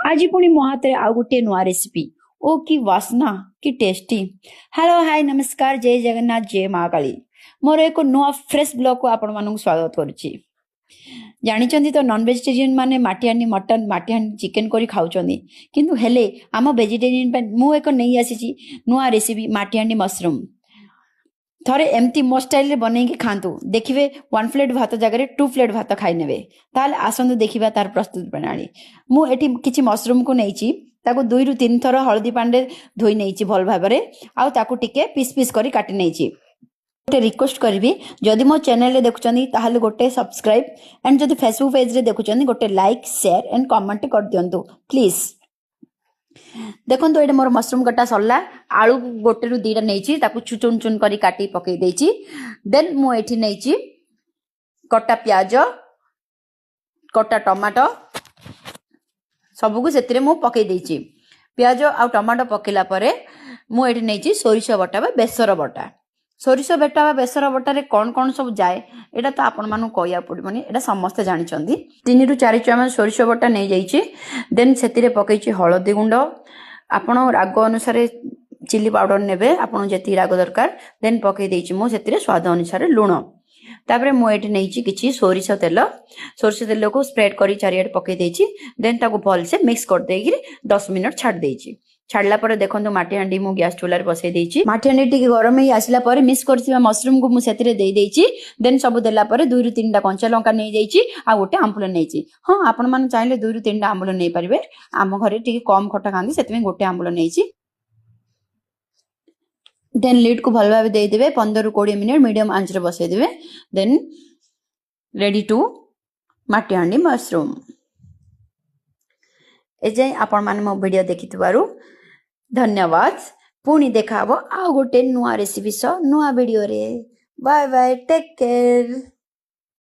ଆଜି ପୁଣି ମୋ ହାତରେ ଆଉ ଗୋଟିଏ ନୂଆ ରେସିପି। ଓ କି ବାସ୍ନା, କି ଟେଷ୍ଟି! ହ୍ୟାଲୋ, ହାଇ, ନମସ୍କାର, ଜୟ ଜଗନ୍ନାଥ, ଜୟ ମା କାଳୀ। ମୋର ଏକ ନୂଆ ଫ୍ରେଶ୍ ବ୍ଲଗ୍କୁ ଆପଣମାନଙ୍କୁ ସ୍ୱାଗତ କରୁଛି। ଜାଣିଛନ୍ତି ତ, ନନ୍ ଭେଜିଟେରିଆନ୍ ମାନେ ମାଟିହାଣ୍ଡି ମଟନ୍, ମାଟିହାଣ୍ଡି ଚିକେନ୍ କରି ଖାଉଛନ୍ତି। କିନ୍ତୁ ହେଲେ ଆମ ଭେଜିଟେରିଆନ୍ ପାଇଁ ମୁଁ ଏକ ନେଇ ଆସିଛି ନୂଆ ରେସିପି, ମାଟିହାଣ୍ଡି ମସରୁମ୍। ଥରେ ଏମିତି ମୋ ଷ୍ଟାଇଲରେ ବନେଇକି ଖାଆନ୍ତୁ, ଦେଖିବେ ୱାନ୍ ପ୍ଲେଟ୍ ଭାତ ଜାଗାରେ ଟୁ ପ୍ଲେଟ୍ ଭାତ ଖାଇନେବେ। ତାହେଲେ ଆସନ୍ତୁ ଦେଖିବା ତାର ପ୍ରସ୍ତୁତ ପ୍ରଣାଳୀ। ମୁଁ ଏଠି କିଛି ମସରୁମ୍କୁ ନେଇଛି। ତାକୁ 2ରୁ 3 ଥର ହଳଦୀ ପାଣିରେ ଧୋଇ ନେଇଛି ଭଲ ଭାବରେ ଆଉ ତାକୁ ଟିକେ ପିସ୍ ପିସ୍ କରି କାଟି ନେଇଛି। ଗୋଟେ ରିକ୍ୱେଷ୍ଟ କରିବି, ଯଦି ମୋ ଚ୍ୟାନେଲରେ ଦେଖୁଛନ୍ତି ତାହେଲେ ଗୋଟେ ସବସ୍କ୍ରାଇବ୍ ଆଣ୍ଡ ଯଦି ଫେସବୁକ୍ ପେଜ୍ରେ ଦେଖୁଛନ୍ତି, ଗୋଟେ ଲାଇକ୍, ସେୟାର ଆଣ୍ଡ କମେଣ୍ଟ କରିଦିଅନ୍ତୁ ପ୍ଲିଜ୍। ଦେଖନ୍ତୁ, ଏଇଟା ମୋର ମସରୁମ୍ କଟା ସରିଲା। ଆଳୁ ଗୋଟେରୁ 2ଟା ନେଇଛି, ତାକୁ ଚୁନ ଚୁନ କରି କାଟି ପକେଇ ଦେଇଛି। ଦେନ୍ ମୁଁ ଏଠି ନେଇଛି କଟା ପିଆଜ, କଟା ଟମାଟୋ, ସବୁକୁ ସେଥିରେ ମୁଁ ପକେଇ ଦେଇଛି। ପିଆଜ ଆଉ ଟମାଟୋ ପକେଇଲା ପରେ ମୁଁ ଏଠି ନେଇଛି ସୋରିଷ ବଟା ବା ବେସର ବଟା। ସୋରିଷ ବଟା ବା ବେସର ବଟାରେ କ'ଣ କ'ଣ ସବୁ ଯାଏ, ଏଇଟା ତ ଆପଣମାନଙ୍କୁ କହିବାକୁ ପଡ଼ିବନି, ଏଇଟା ସମସ୍ତେ ଜାଣିଛନ୍ତି। 3ରୁ 4 ଚାମଚ ସୋରିଷ ବଟା ନେଇଯାଇଛି। ଦେନ୍ ସେଥିରେ ପକେଇଛି ହଳଦୀ ଗୁଣ୍ଡ। ଆପଣ ରାଗ ଅନୁସାରେ ଚିଲି ପାଉଡର ନେବେ, ଆପଣଙ୍କୁ ଯେତିକି ରାଗ ଦରକାର। ଦେନ୍ ପକେଇ ଦେଇଛି ମୁଁ ସେଥିରେ ସ୍ୱାଦ ଅନୁସାରେ ଲୁଣ। ତାପରେ ମୁଁ ଏଠି ନେଇଛି କିଛି ସୋରିଷ ତେଲ। ସୋରିଷ ତେଲକୁ ସ୍ପ୍ରେଡ୍ କରି ଚାରିଆଡ଼େ ପକେଇ ଦେଇଛି। ଦେନ୍ ତାକୁ ଭଲସେ ମିକ୍ସ କରିଦେଇକିରି 10 ମିନିଟ୍ ଛାଡ଼ି ଦେଇଛି। ଛାଡ଼ିଲା ପରେ ଦେଖନ୍ତୁ, ମାଟି ହାଣ୍ଡି ମୁଁ ଗ୍ୟାସ୍ ଚୁଲାରେ ବସେଇ ଦେଇଛି। ମାଟି ହାଣ୍ଡି ଟିକେ ଗରମ ହେଇ ଆସିଲା ପରେ ମିକ୍ସ କରିଥିବା ମସରୁମକୁ ମୁଁ ସେଥିରେ ଦେଇ ଦେଇଛି। ଦେନ୍ ସବୁ ଦେଲା ପରେ 2ରୁ 3ଟା କଞ୍ଚା ଲଙ୍କା ନେଇଯାଇଛି ଆଉ ଗୋଟେ ଆମ୍ବୁଲ ନେଇଛି। ହଁ, ଆପଣମାନେ ଚାହିଁଲେ 2ରୁ 3ଟା ଆମ୍ବୁଲ ନେଇପାରିବେ। ଆମ ଘରେ ଟିକେ କମ୍ ଖଟା ଖାଆନ୍ତି, ସେଥିପାଇଁ ଗୋଟେ ଆମ୍ବୁଲ ନେଇଛି। ଦେନ୍ ଲିଡ୍କୁ ଭଲ ଭାବେ ଦେଇଦେବେ, 15ରୁ 20 ମିନିଟ୍ ମିଡ଼ିୟମ୍ ଆଞ୍ଚରେ ବସେଇଦେବେ। ଦେନ୍ ରେଡି ଟୁ ମାଟି ହାଣ୍ଡି ମସରୁମ୍। ଏଯାଏଁ ଆପଣମାନେ ମୋ ଭିଡ଼ିଓ ଦେଖିଥିବାରୁ ଧନ୍ୟବାଦ। ପୁଣି ଦେଖା ହବ ଆଉ ଗୋଟେ ନୂଆ ରେସିପି ସହ ନୂଆ ଭିଡ଼ିଓରେ। Bye bye, take care.